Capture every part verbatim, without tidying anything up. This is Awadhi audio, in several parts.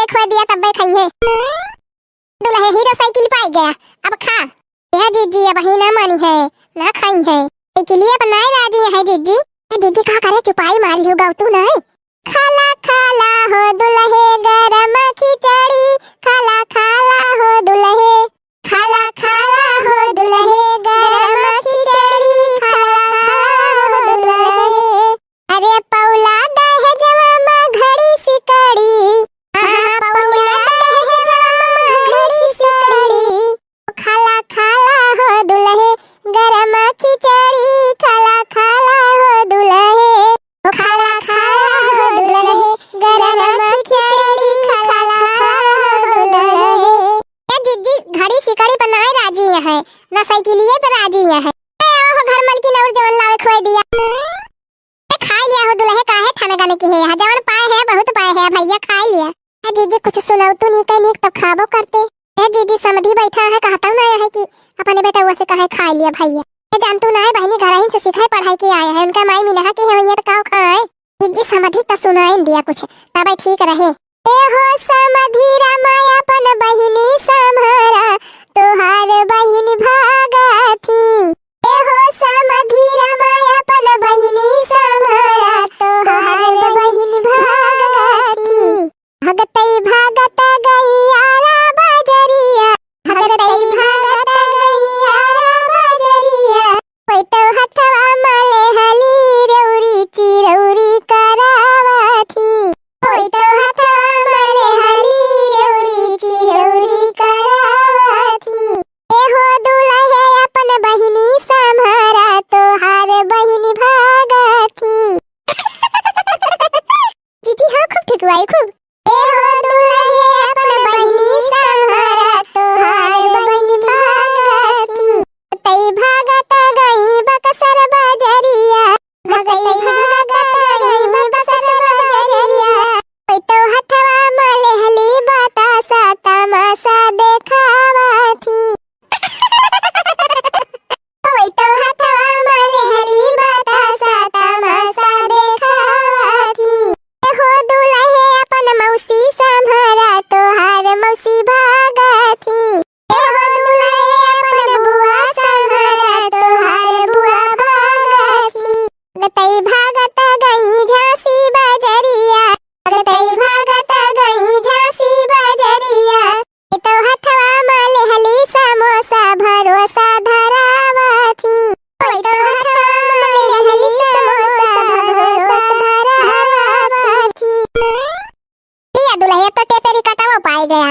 एक खोए दिया तब्बे खइहे। दुलहे हीरो साइकिल पाई गया, अब खा। ए जीजी, अबहीं ना मानी है, ना खाई है। साइकिलिया पर नाय राजी है जीजी। ए जीजी का करे, चुपाई मारी हो गौ तू नाय। खाला खाला हो दुलहे गरम खिचड़ी, खाला खाला हो दुलहे। खाला खाला हो दुलहे गरम खिचड़ी, खाला खाला हो दुलहे। अरे पौला दहेजवा मा घड़ी सिकड़ी, हाँ, पौला दहेजवा मा घड़ी सिकड़ी। खाला खाला हो दुलहे गरम खिचड़ी, खाला खाला हो दुलहे। ओ खाला खाला हो दुलहे गरम खिचड़ी, खाला खाला हो दुलहे। ए जीजी, घड़ी सिकड़ी पर नाय राजी है, ना साइकिलिए पर राजी है। ए, आवा हो घर मलकिन और जवन लावे खोए दिया। ए, खाई लिया हो दुलहे, काहे ठनगन की है यहाँ, जवन पाए है बहुत पाए है भैया, खाई लिया। ए जीजी, कुछ सुनौतू नी कहीं नीक तब खाबो करते। ए जीजी, समधी बैठा है, कहता ना है कि अपने बेटउआ से कहे खाई लिया भैया। ए जानतू ना है बहिनी, घरहिन से सीखे पढ़ाई के आए है, उनका माई मिनहा के है वैया तो काव खाए। जीजी, समधी त सुनाइन दिया कुछ, तबे ठीक रहे। ए हो समधी रामा अपन बहिनी सम्हारा, तोहार बहिन भागथी। ए हो समधी रामा अपन बहिनी सम्हारा, तोहार बहिन भागथी। भगतई भागत गइया रा बजरिया, भगतई भागत गइया रा बजरिया। कोई तो हथवा मा लेहली रौरी चिरौरी करावथी। कोई तो हथवा मा लेहली रौरी चिरौरी करावथी। ए हो दुलहे अपन बहिनी सम्हारा, तोहार बहिनी भागथी। जीजी हाँ, खूब ठेकुआई, खूब। ए हो दुलहे अपन बहिनी सम्हारा, तोहार बहिनी भागथी। तई भागत गई बक्सर बजरिया, भगई भागत गई बक्सर बजरिया। कोई तो हथवा मा लेहली बतासा, तमाशा देखावथी। कोई तो हथवा मा लेहली बतासा, तमाशा देखावथी। ए हो दुलहे अपन मौसी सम्हारा, तोहार मौसी भागथी। ए हो दुलहे अपन बुआ सम्हारा, तोहार बुआ भागथी। भगतई भागत गई झांसी बजरिया, भगतई भागत गई झांसी बजरिया। ए तो हथवा मा लेहली समोसा, भरोसा धरावथी। ओए तो हथवा मा लेहली समोसा, भरोसा धरावथी। लिया दुलहे, अब तो टेपे रिकॉर्डवा पाए गया।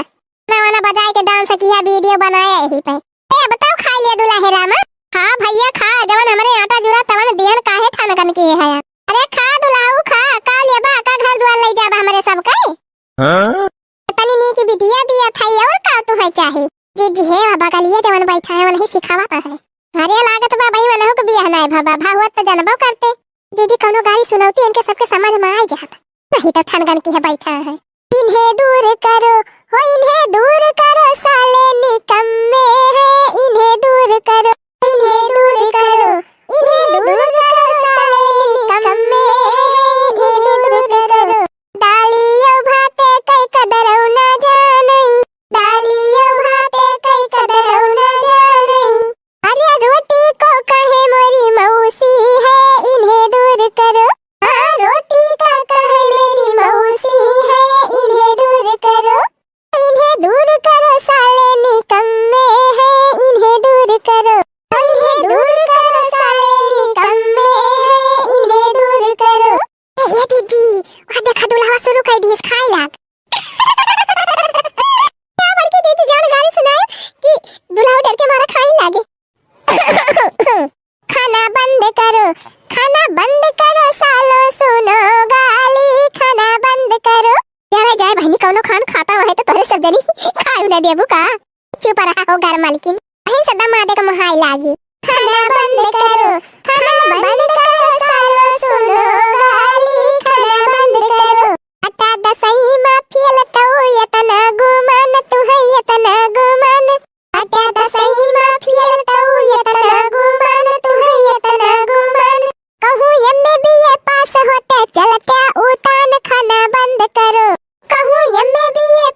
गाना वाना बजाए के डांस किया, वीडियो बनाया यही पे। ए, अब तो खाई लिया दुलहे रामा। खा भैया खा, जवन हमरे आटा जुरा तवन दिहन काहे ठनगन के है। अरे खा दुलहू खा, का लेबा, का घर दुआर लई जाबा हमरे सबके? हाँ? तनी नीक बिटिया दिया था और का तू है चाहे? जीजी हे बगलिया जवन बैठा है वनही सिखावत है। अरे लागत बा भाई वनहु के बियाह नाय भवा, भा हुआ तो जनबो करते। जीजी कौनो गारी सुनौती इनके सबके समझ मा आई जात। नहीं तो ठनगन की है बैठा है। इन्हें दूर करो, हो इन्हें दूर करो, साले निकम्मे हैं, इन्हें दूर करो, इन्हें दूर करो, इन्हें दूर करो, साले निकम्मे हैं, इन्हें दूर करो। दालियो भाते कई कदरौ ना जानई, दालियो भाते कई कदरौ ना जानई। अरे रोटी को कहे मेरी मौसी है, इन्हें दूर करो। हाँ, रोटी का कहे मेरी मौसी है, इन्हें दूर करो। इन्हें दूर करो, साले निकम्मे हैं, इन्हें दूर करो। इन्हें दूर करो, साले निकम्मे हैं, इन्हें दूर करो। ए, ए दीदी, वहाँ देखा दुलहवा शुरू कर दिए खाए लाग। का बड़की दीदी जवन गारी सुनाए कि दुलहवा डर के मारा खाए लागे। खाना बंद करो, खाना बंद करो, सालो सुनो गाली, खाना बंद करो। जावे जाए बहिनी, कौनो खान खाता है तो तोहरे सब जनी खाए न देबू का? चुप रहा हो घर मालकिन, बहिन से दमादे का मुहाई लागी। खाना बंद करो, खाना बंद करो, सालो सुनो गाली, खाना बंद करो। अटा दसई मा फेल तू यतना गुमान, तू है यतना गुमान। अटा दसई मा फेल तू यतना गुमान, तू है यतना गुमान। कहूँ एमए बीए पास होते चलते उतान, खाना बंद करो। कहूँ एमए बीए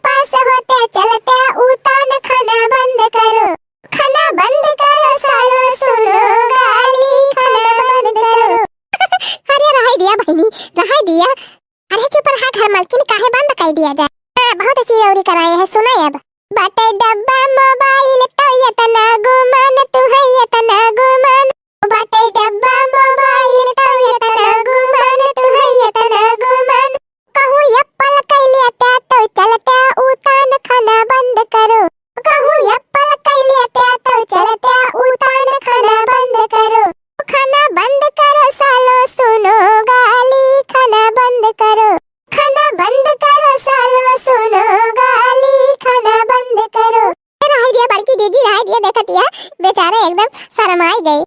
बहुत चिरौरी कराए हैं, सुना अब। बाटे डब्बा मोबाइल तो एतना गुमान, तू है एतना गुमान। बाटे डब्बा मोबाइल तो एतना गुमान, तू है एतना गुमान। कहूँ एप्पल कइले त्या तो चलत्या उतान, खाना बंद करो। कहूँ एप्पल कइले त्या तो चलत्या उतान, खाना बंद करो। खाना बंद करो सालो, सुनो गाली, खाना बंद करो। खाना बंद करो सालो, सुनो गाली, खाना बंद करो। रहाई दिया बड़की जीजी, रहाई दिया, देखतिया बेचारे एकदम शरमाई गए।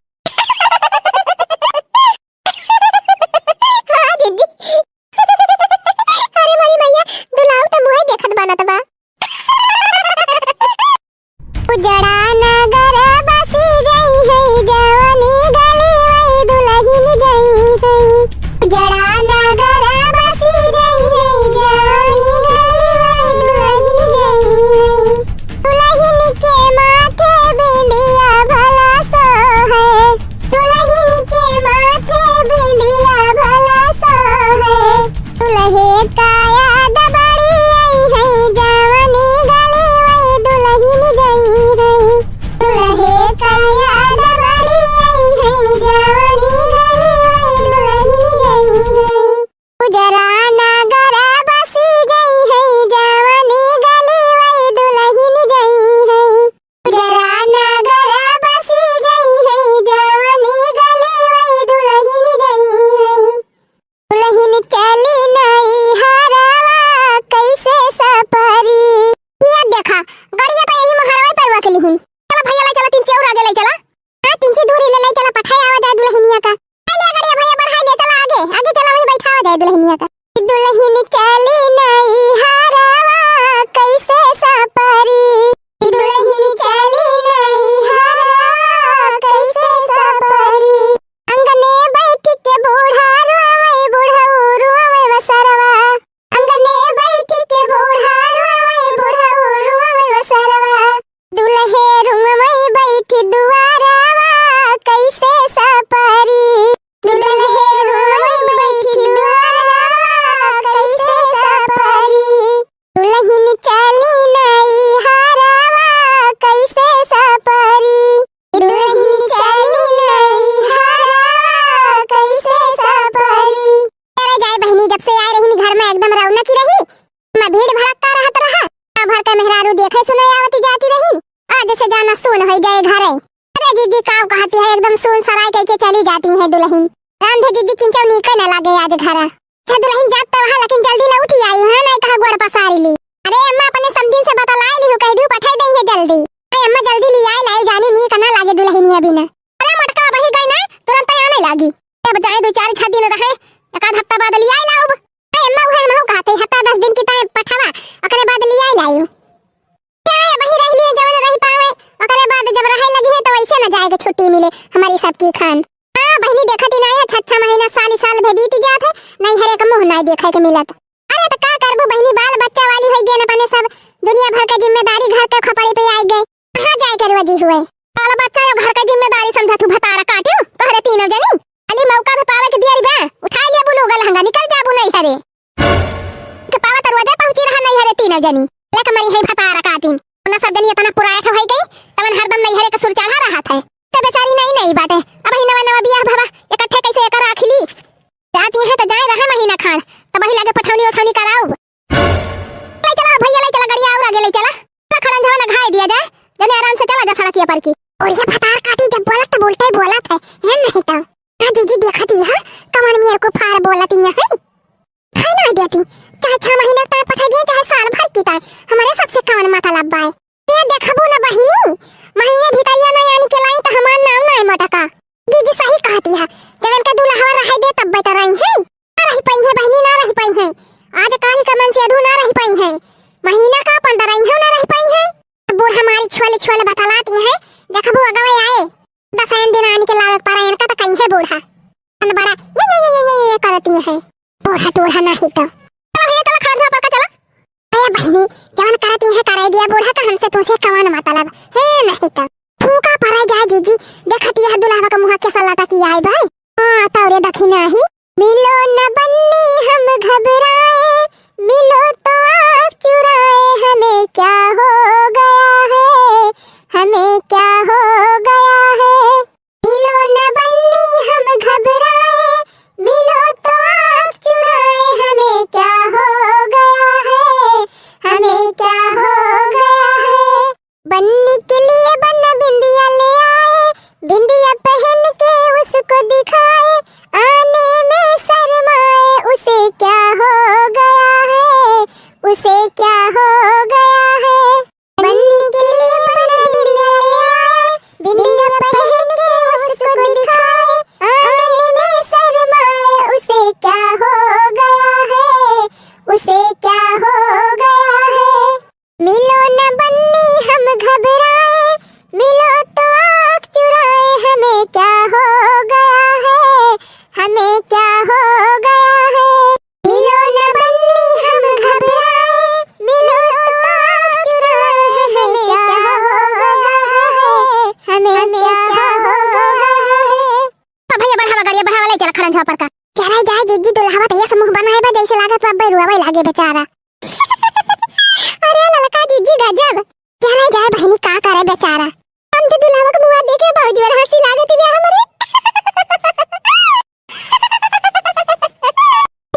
हाँ जीजी। अरे मोरी मैया, दुलाऊ तो मुँहे देखत बनत बा। उजड़ा नगर बसी जइहैं, जवनी गली वही दुलहिन जइहैं। उजड़ा नगर बसी जइहैं, जवनी गली वही दुलहिन जइहैं। दुलहिन के माथे बिंदिया भला सोहे, दुलहिन के माथे बिंदिया भला सोहे। दुलहे का याद बड़ी आई है, जवनी गली वही दुलहिन जइहैं। दुलहे का याद बड़ी आई है, जवनी गली वही दुलहिन जइहैं। उजड़ा नगर बसी जइहैं, जवनी गली वही दुलहिन जइहैं। उजड़ा नगर बसी जइहैं, जवनी गली वही दुलहिन जइहैं। दुलहिन चली नइहरवा कइसे सपरी। ये देखा, गड़िया तो यही मोहरवा पर रख लिहिन। चला भैया, ले चला, तीन चौर आगे ले चला। हाँ, तीन ची दूरी ले, ले चला, पठाए आवा जाए दुलहिनिया का। ले गड़िया भैया, बढ़ाई ले, चला आगे, आगे चला, वहीं बैठावा जाए दुलहिनिया का। दुलहिन चली नइहरवा कइसे सपरी। दुलहिन चली नइहरवा कइसे सपरी। अंगने बैठ के बूढ़ा रोवे, बूढ़ऊ रोवे बसरवा। अंगने बैठ के बूढ़ा रोवे, बूढ़ऊ रोवे बसरवा। दुलहे रुमवई बैठी दुआरवा कइसे सपरी। कि दुलहे रुमवई बैठी दुआरवा कइसे सपरी। दुलहिन चली नइहरवा कइसे सपरी। दुलहिन चली नइहरवा कइसे सपरी। अरे जाए बहिनी, जब से आए रहिन घर में एकदम रौनकी रही, में भीड़ भड़क्का रहत रहा। गाँव भर के मेहरारू देखे सुने आवती जाती रही। आज से जाना सुन होई जाए घरे। अरे जीजी, काव कहती है, एकदम सुन सराय कह के चली जाती है दुलहिन। रांधे जीजी किंचौ नीके न लागे आज घरा। अच्छा दुलहिन जात तो वहाँ, लेकिन जल्दी लौटी आई, हाँ नहीं कहा गोड़ पसारी ली। अरे अम्मा अपने समधिन से बतलाए ली हो, कह दू पठाई दई है जल्दी। अरे अम्मा जल्दी ली आई, लाई जानी नीक ना लागे दुलहिनिया बिना। अरे मोटका बही गई ना, तुरंत आने लागी। अब जाए दो चार छह दिन रहे, एक आध हफ्ता बाद लियाई लाउब। ए, अम्मा, उहे हमहू कहते, हफ्ता दस दिन की तय पठावा, ओकरे बाद लियाई लाइब। क्या है, वही रह लिए, जवन रह पावे, ओकरे बाद जब रहे लगी है, तो वैसे न जाए के छुट्टी मिले हमारी सबकी खान। हाँ, बहिनी, देखत ही नहीं है, छह छह महीना, साल ही साल भे बीत जात है, नैहरे का मुँह नहीं देखे के मिलत। अरे, तो का करबू बहिनी, बाल बच्चा वाली होई गए न, अपने सब दुनिया भर के जिम्मेदारी घर के खपड़ी पे आई गए। कहाँ जाए के रोजी हुए? बाल बच्चा यो घर के जिम्मेदारी समझत हूँ, भतारा काटियो तोहरे तीनों जनी। खाली मौका भी पावे के दियरी बा, उठा लिया बुलू गल हंगा, निकल जाबू नैहरे। के पावा त रोजे पहुँची रहा नैहरे तीनों जनी। लेक मरी है भतारा काटिन। उन्हें सब जनी इतना पुराठ होई गई, तवन हरदम नैहरे के सुर चढ़ा रहत है। तो बेचारी नहीं, नहीं बाटे। अब ही नवा नवा बियाह भवा, इकट्ठे कैसे एकर राख ली? जाती है तो जाए रहे महीना खान, तब वही लगे पठौनी उठौनी कराउब। ले चला भैया, ले चला, गड़िया और आगे ले चला। चला खड़ंझवा ना घाय दिया जाए, जने आराम से चला जा सड़किया पर की। और ये भतार काटी जब बोलत तो बोलते ही बोलत है, है नहीं तो। हाँ जीजी, देखत ही है, कमन मेरे को फार बोलत ही है। है ना देती, चाहे छह महीना ताय पठा दिए, चाहे साल भर की ताय, हमारे सबसे कवन मतलब बाय। ते देखबू ना बहिनी, महीने भीतरिया ना आनी के लाई तो हमार नाम ना मोटका। जीजी सही कहती है, जब इनका दुल्हवा रहाई दे तब बेटा रही है। ना रही पाई है बहिनी, ना रही पाई है। आज काल का मन से अधू ना रही पाई है। महीना का पंद्रह रही है, ना रही पाई है। बूढ़ा मारी छोले छोले बतलाती है, देखबू अगवे आए। दसैन दिन आनी के लावे पर इनका तो कहीं है बूढ़ा। अन बड़ा ये, ये, ये, ये, ये, ये करती है। बूढ़ा टूढ़ा नहीं तो। चला भैया, चला खड़ंझवा पर का चला। अरे बहिनी, जवन करती है करे दिया बूढ़ा का, हमसे तुझे कवन मतलब है नहीं तो। फूका परा जा जीजी, देखती है दुल्हवा का मुँह कैसा लटकी आई भाई। हाँ, तौरे दखिना ही। मिलो न बन्नी हम घबराए, मिलो तो आँख चुरा बेचारा। अरे ललका जिज्जी गजब। जाए जाए बहिनी, का करे बेचारा। हम तो दुल्हवा के मुआ देखे बहुत जोर हंसी लागत बा हमरे।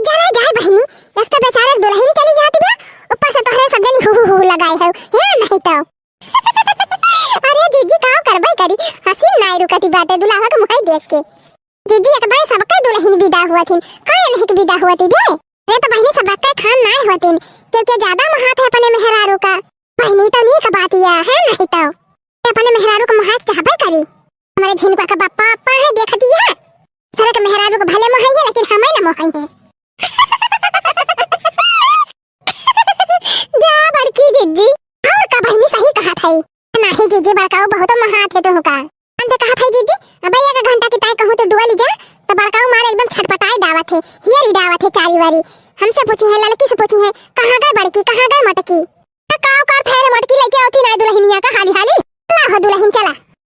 जाए जाए बहिनी, एक तो बेचारा दुल्हन चली जाती बा, ऊपर से तोहरे सब जनी हु हु हु लगाए हो, हे नहीं तो। अरे जिज्जी, का करबे करी, हंसी नाय रुकती बाटे दुल्हवा के मुहाई देख के। जिज्जी, एक बार सबके दुल्हन विदा हुआ थी, काहे नहीं के विदा हुआ थी बे? अरे तो बहिनी, सबके खान नाय हुआ थी, क्योंकि ज्यादा महात है अपने मेहरारू का। बहिनी, तो नीक बात या है, नहीं तो अपने मेहरारू का मुहाई चाहबे करी। हमारे झिनका का बापा, पापा है, देखती है। सरक मेहरारू को भले मोहाई है, लेकिन हमें न मोहाई है। जा बड़की जिज्जी, और का बहिनी सही कहत है। नाही जिज्जी, बड़काऊ बहुत महात है तुहका। हम तो कहत है जिज्जी, अबे एक घंटा की ताई कहूँ तो डुआ ली जा, तो बड़काऊ मारे एकदम छटपटाई डावत है, हियरी डावत है चारी वारी। हमसे पूछी है, ललकी से पूछी है, कहाँ गए बड़की, कहाँ गए मोटकी? तो काव का फेर मोटकी लेके आवती ना दुल्हनिया का हाली हाली। ला हो दुल्हन चला।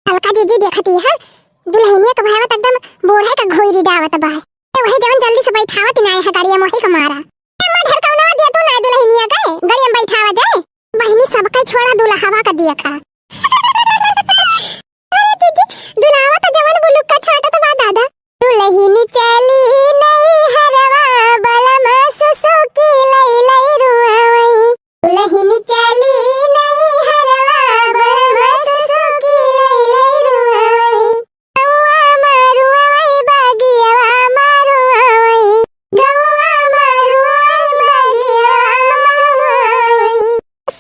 ललका जिज्जी देखती है, दुल्हनिया का भैया तो एकदम बूढ़ा का घोईरी डावत बा। ए, वही जवन जल्दी से बैठावत ना है गाड़िया मोही का मारा। ए, माँ ढरकौनवा दिया तू ना दुल्हनिया के, गाड़िया में बैठावा जाए। बहिनी सबके छोड़ा दुल्हवा का देखा। अरे जिज्जी, दुल्हवा तो जवन बुलुक का छाटत बा दादा। दुल्हन चली नैहरवा, बलम सुसुकी लई लई रुआवई। दुल्हन चली नैहरवा, बलम सुसुकी लई लई रुआवई। गौआ मा रुआवई, बगियवा मा रुआवई। गौआ मा रुआवई, बगियवा मा रुआवई।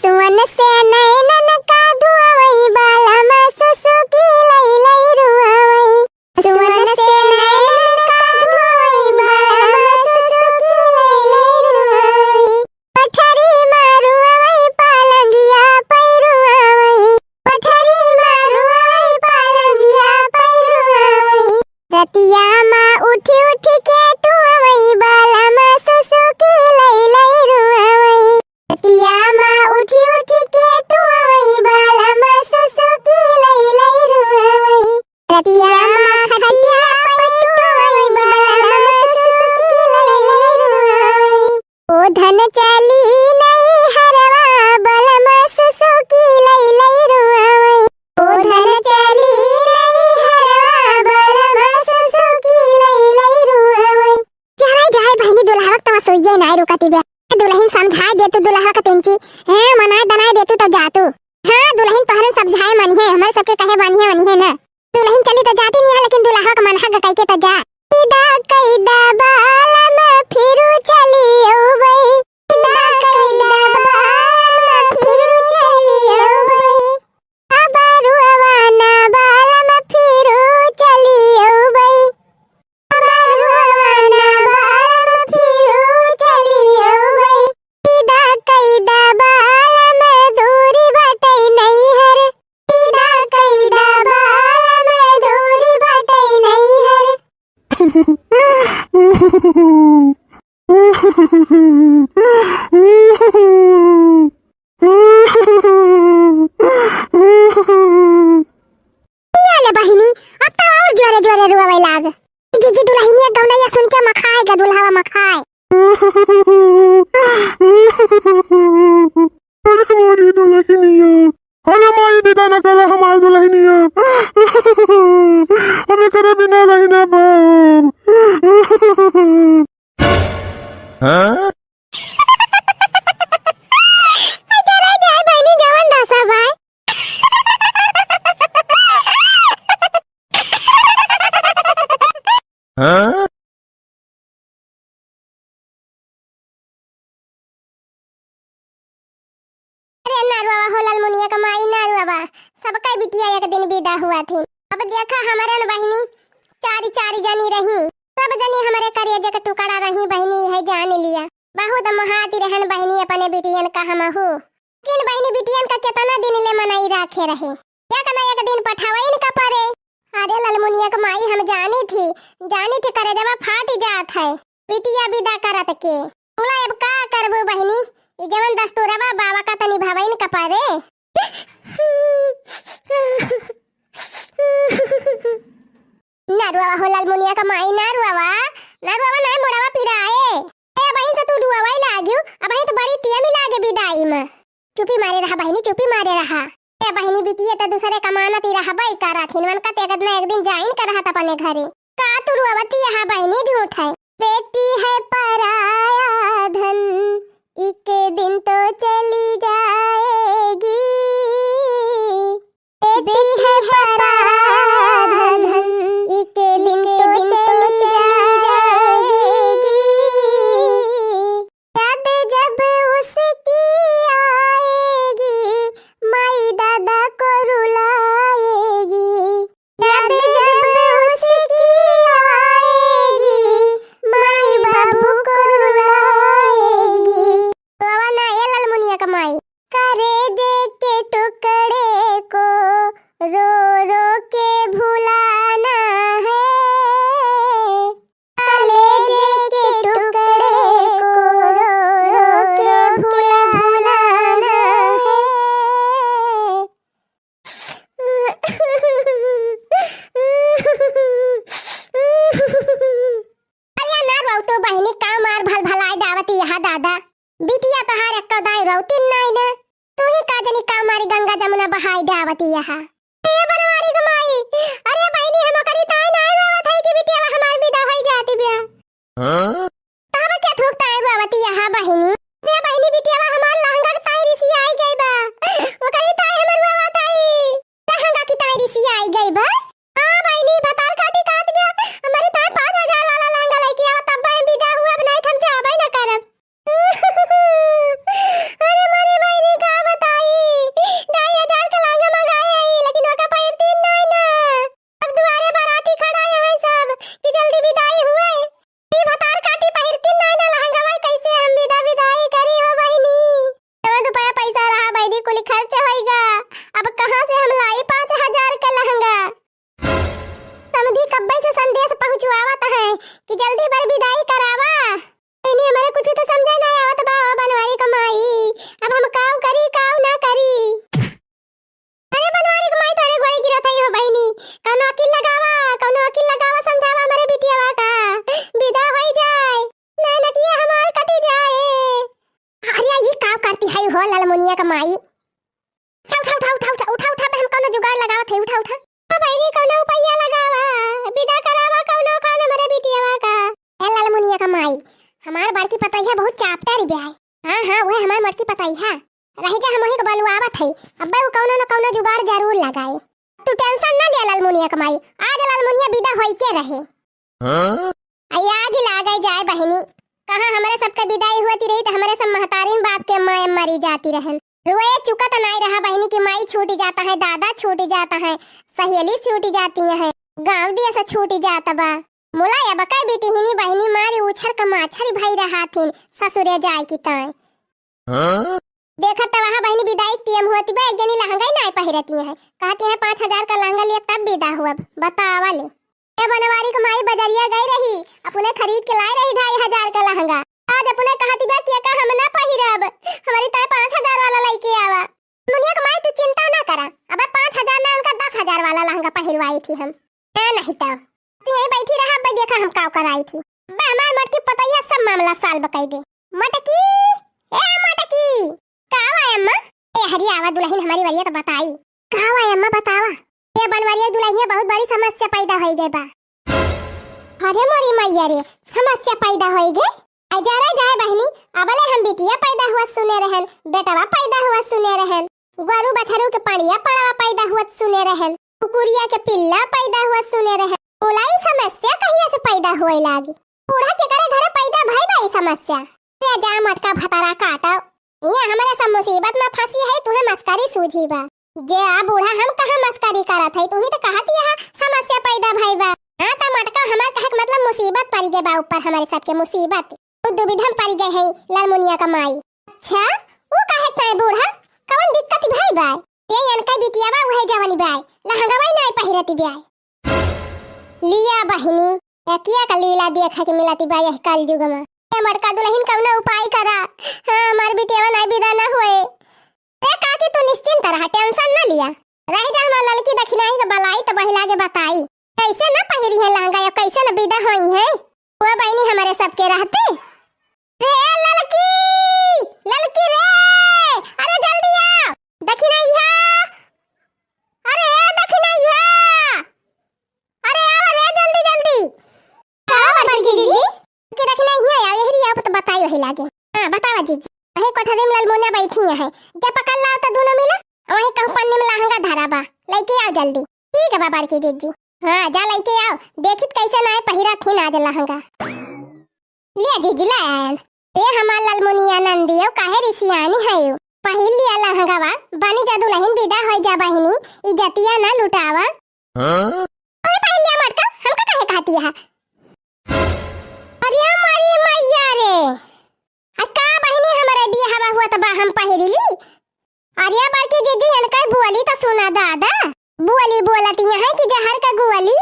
सुअन से नैनन का धुआवई, बलम सुसुकी लई लई रुआवई। सुअन से नैनन का धुआवई, बलम सुसुकी लई लई रुआवई। कोठरी मा रुआवई, पलंगिया पै रुआवई। कोठरी मा रुआवई, पलंगिया पै रुआवई। रतिया मा उठी उठी के टुआवई, बलम सुसुकी लई लई रुआवई। रतिया मा उठी उठी के टुआवई, बलम सुसुकी लई लई रुआवई। रतिया मा खटिया पै टुआवई, बलम सुसुकी लई लई रुआवई। ओ धन चली नैहरवा, बलम सुसुकी लई लई रुआवई। ओ धन चली नैहरवा, बलम सुसुकी लई लई रुआवई। जाए जाए बहिनी, दुल्हवा के तवा सोइये नाय रुकती बे। दुल्हन समझाए दे तू दुल्हवा के तिनची, हैं, मनाए दनाए दे तू तो जा तू। हाँ दुल्हन, तोहरे समझाए मनिहे, हमरे सबके कहे मनिहे मनिहे ना। दुल्हन चली तो जाती नहीं है, लेकिन दुल्हवा के मनहा गटाई के तो जा। इदा कइदा बालम फिरू चली अउबई। इदा कइदा बालम फिरू चली अउबई। अब रुआवा ना बालम फिरू चली अउबई। अब रुआवा ना बालम फिरू चली अउबई। इदा कइदा बालम दूरी बाटै नैहर। इदा कइदा बालम दूरी बाटै नैहर। ले बहिनी, अब तो और जोरे जोरे रोवे लाग। जिज्जी, दुल्हनिया गवनैया सुन के मखाए गा दुल्हवा मखाए। अरे हमारी दुल्हनिया, अरे माई, विदा न करा हमार दुल्हनिया। हम एकरे बिना रही ना पाउब। हाँ? अरे जाए बहिनी, जवन दसा भाई। हाँ? अरे नारुआवा हो ललमुनिया का माई नारुआवा, सबका बिटिया एक दिन विदा हुआ थी। अब देखा हमरे न बहिनी चारी चारी जनी रही, सब जनी हमरे करेजे के टुकड़ा रही बहिनी, है जान लिया। बहुत मोहाती रहन बहिनी अपने बिटियन का हमहू। लेकिन बहिनी बिटियन का केतना दिन ले मनई राखे रहे, एक न एक दिन पठावइन का परे। अरे ललमुनिया के माई, हम जानी थी, जानी थी करेजवा फाटी जात है बिटिया विदा करत के। बोला अब का करबू बहिनी, ई जवन दस्तूरवा बाबा का तनी भवइन का परे। नरुआवा हो ललमुनिया का माई, नरुआवा, नरुआवा नाय मोड़वा पिराए। ए बहिन से तू तू रुआवै लाग्यो, अबहीं तो बड़ी टेम लागे बिदाई मा। चुपी मारे रहा बहिनी, चुपी मारे रहा। ए बहिनी, बिटिया तो दूसरे कमानत ही रहबै करत हिन, उनका तो एक न एक दिन जाइन करहत अपने घरे। का तू रुआवती यहाँ बहिनी, झूठ है। बेटी है पराया धन, एक दिन तो चली जाएगी। बेटी है पराया धन, एक दिन तो चली जाएगी। याद जब उसकी आएगी, माई दादा को रुलाएगी। याद जब उसकी आएगी, माई बाबू को रुलाएगी। रोवा ना ए ललमुनिया का माई। करेजे के टुकड़े को रो रो के भुलाना है। कलेजे के टुकड़े को रो रो के भुलाना है। अरे ना रोवा तू बहिनी, का मार भल भलाई डावती यहाँ दादा। बिटिया तोहार एक्को दाई रोवती नाई ना। तू ही का जनी का मारी गंगा जमुना बहाई डावती यहाँ। ए बनवारी क माई, अरे बहिनी हम ओकरी ताई नाई रोवत हई कि बिटिया हमार विदा होई जाती बिया। हाँ? तब क्या थूक ताई रोवती यहाँ बहिनी? ए बहिनी बिटिया हमार लहंगा के ताई रिसी आई गई बा। ओकरी ताई हमर रोवत हई। लहंगा की ताई रिसी आई गई बा। हाँ बहिनी भतार काटी कहत बिया। हमारी ताई पाँच हजार वाला लहंगा लेके आवा तब बहिन विदा हुआ, अब नाई हम जाबे न करब। अरे मोरी बहिनी का बताई, ढाई हजार का लहंगा मंगाए आई, लेकिन ओका पहिरती नाई ना। अब दुआरे बाराती खड़ा है सब कि जल्दी विदाई हुए। ई भतार काटी पहिरती नाई ना लहंगवा, कैसे हम विदा विदाई करी हो बहिनी? जवन रुपया पैसा रहा बहिनी कुल खर्च होइगा, अब कहाँ से हम लाई पाँच हजार का लहंगा? समधी कब्बे से संदेश पहुँचवावत है कि जल्दी बर विदाई करावा। इन्हीं हमारे कुछ तो समझे ना आवत बा, ओ बनवारी क माई, अब हम काव करी, काव ना करी। अरे बनवारी क माई, तोरे गोड़े गिरत हई हो बहिनी, कौनो अकिल लगावा, कौनो अकिल लगावा, समझावा हमरे बिटियावा का, विदा होई जाए, ना नकिया हमार कटी जाए। अरे ई काव करती हई हो ललमुनिया क माई, उठा, उठा, उठा, बे हम कौनो जुगाड़ लगावत हई, उठा, उठा। अब बहिनी कौनो उपाया लगावा, विदा करावा कौनो खान हमरे बिटियावा का। ए ललमुनिया क माई, हमार बड़की पतोहिया बहुत चापटारी बिया है। हाँ, हाँ, वह हमार बड़की पतोहिया। रही जा हम वही को बलुआवत हई। अब्बे वो कौनो न कौनो जुगाड़ जरूर लगाए। तू tension ना ले ललमुनिया क माई, आज ललमुनिया विदा होई के रहे। हाँ? अरे आगी लागे जाए बहिनी, कहाँ हमरे सबके विदाई होती रही तो हमरे सब महतारिन बाप के माय मरी जाती रहन। रोए चुकत नाई रहा बहिनी कि माई छूट जाता है, दादा छूट जाता है, सहेली छूट जाती है, गाँव दिया से छूट जाता बा। मुला अब कई बिटिहिनी बहिनी मारी उछर क माछरी भई रहा थिन ससुरे जाए की ताई। हाँ? देखत त वहाँ बहिनी विदाई क टेम होती बा, एक जनी लहंगा ही नाई पहिरती है, कहती है पाँच हजार का लहंगा लिए तब विदा हुआ, बतावा ले। ए बनवारी क माई बजरिया गई रही, अपने खरीद के लाई रही ढाई हजार का लहंगा, आज अपने कहती बा कि का हम ना पहिरब, हमारी ताई पाँच हजार वाला लेके आवा। मुनिया क माई तू चिंता ना करा, अब पाँच हजार ना उनका दस हजार वाला लहंगा पहिरवाई थी हम। ए नहीं तो तू यहीं बैठी रहा, अब देखा हम काव कराई थी। बे हमार मटकी पतैया सब मामला solve कई दे। मटकी, ए मटकी, का आवा अम्मा? ए हरी आवा दुल्हन हमारी वरिया तो बताई। का आवा अम्मा बतावा। ए बनवरिया दुल्हनिया बहुत बड़ी समस्या पैदा होई गई बा। अरे मोरी मैया रे, समस्या पैदा होई गई। आई जा रे जाए बहिनी, अबले हम बिटिया पैदा हुआ सुने रहन, बेटवा पैदा हुआ सुने रहन, गोरू बछरू के पड़िया पड़वा पैदा हुआ सुने रहन, कुकुरिया के पिल्ला पैदा हुआ सुने रहन। बोला ई समस्या कहिया से पैदा हुए लागी? बूढ़ा के करे घरे पैदा भई बा ई समस्या? ए जा मटका भतारा काटो, ये हमरे सब मुसीबत में फंसी है, तुहे मस्करी सूझी बा। जे आ बूढ़ा हम कहाँ मस्करी करत है, तू ही तो कहत यहाँ समस्या पैदा भई बा। हाँ त मटका हमार कहे के मतलब मुसीबत पड़ गए बा ऊपर हमरे सबके मुसीबत। उ दुविधा में पड़ गए है ललमुनिया का माई। अच्छा, उ काहे ताई बूढ़ा, कवन दिक्कत भई बा? ये इनका बिटिया बा उहे जवानी बा, लहंगवा नाई पहिरती बा। लिया बहिनी, एकिया का लीला देखे के मिलती बा यह कलयुग में। ए मटका दुल्हन कवनो उपाय करा, हाँ हमार बिटिया नाई विदा ना हुए। ए काकी तू निश्चिंत रहा, tension ना लिया। रह जा हमार ललकी दखिनाही के बलाई त बहिला के बताई। कैसे ना पहिरी है लहंगा या कैसे ना विदा होई है। वो बहिनी हमारे सबके रहते। ए ललकी, ललकी रे, अरे जल्दी आ, दखिनैया, अरे ए दखिनैया, अरे आवा रे जल्दी जल्दी। का बड़की जीजी? कि दखिनैया आ, यही रिया तो बताई वही लागे। हाँ बतावा जीजी। वही कोठरी में ललमुनिया बैठी है, जब पकड़ लाओ तो दोनों मिला, वही कहूँ पन्नी में लहंगा धरा बा, लइके आओ जल्दी। ठीक है बा बड़की जीजी। हाँ जा लइके आओ, देखित कैसे ना है पहिरा थी ना आज लहंगा। लिया जीजी, ला आयन। ए हमार ललमुनिया नंदियो, काहे रिसियानी हयो? पहिर लिया लहंगवा, बनी जा दुलहिन, बिदा होई जा बहिनी, इज्जतिया ना लुटावा। हाँ? ओए पहिर लिया मटका, हमका काहे कहती है? अरे मारी मैया रे, आ का बहिनी हमरे बियाहवा हुआ त बा हम पहिरिली? अरे बड़की जीजी, इनकर बोली त सुना दादा। बोली बोलत यहाँ कि जहर का गोली।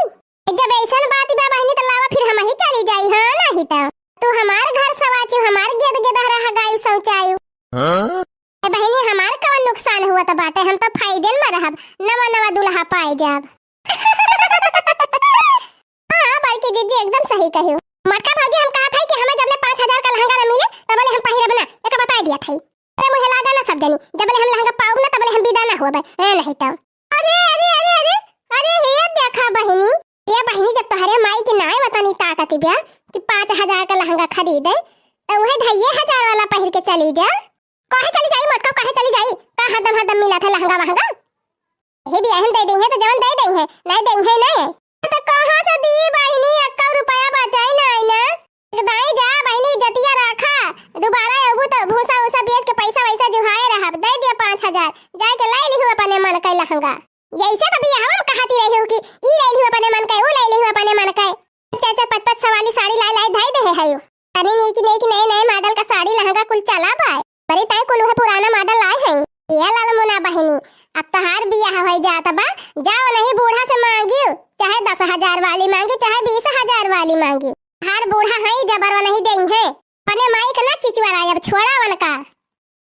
जब ऐसन बात बा बहिनी, त लावा फिर हम ही चली जाई, हाँ, नहीं त। तू हमार घर सवाचू, हमार गेद गेदहरा हगायू शौचायू। हाँ? ए बहिनी, हमार कवन नुकसान हुआ त बाटे, हम त फायदे में रहब, नवा नवा दुल्हा पाए जाब। हाँ, बड़की जीजी एकदम सही कहियो। मोटका भौजी, हम कहत हई कि हमें जबले पाँच हजार का लहंगा न मिले, तबले हम पहिरब ना, एका बताई दिया थई। अरे मुँहे लागा ना सब जनी, जबले हम लहंगा पाउब ना, तबले हम विदा ना होबे, ए नहीं तो। अरे, अरे, अरे, अरे, अरे, हे देखा बहिनी, ये बहिनी जब तोहरे माई के नाय वतनी ताकत बिया कि पाँच हजार का लहंगा खरीदे, तो उहे ढाइये हजार वाला पहिर के चली जा। काहे चली जाई मोटका, काहे चली जाई? का हरदम हरदम मिलत है लहंगा वहंगा? हे बियाह में दे दई है तो जवन दे दई है, नहीं दई है नहीं। तो कहाँ से दी बहिनी, एक्का रुपया बचाई नहीं ना। दाई जा बहिनी, इज्जतिया रखा, दोबारा अबू तो भूसा उसा बेच के पैसा वैसा जुहाए रहब। दे दिया पाँच हजार, जाए के लाई लिहू अपने मन के लहंगा। जैसे तो बियाहवा में कहती रही हो कि ई लाई लिहू अपने मन के, ऊ लाई लिहू अपने मन के। चार चार पाँच पाँच सौ वाली साड़ी लाई लाई धाई दे है यू। तनी नीक नीक नए नए मॉडल का साड़ी लहंगा कुल चला बा। बड़ी ताई कुल उहे पुराना मॉडल लाए हैं। ये लाल मुना बहिनी, अब तोहार बियाह होई जात बा, जाओ नहीं बूढ़ा से मांगियो, चाहे दस हजार वाली मांगियो, चाहे बीस हजार वाली मांगियो। तोहार बूढ़ा है जबरवा नहीं देई है। अपने माई के ना चिचुआ रहा, अब छोड़ा वन का।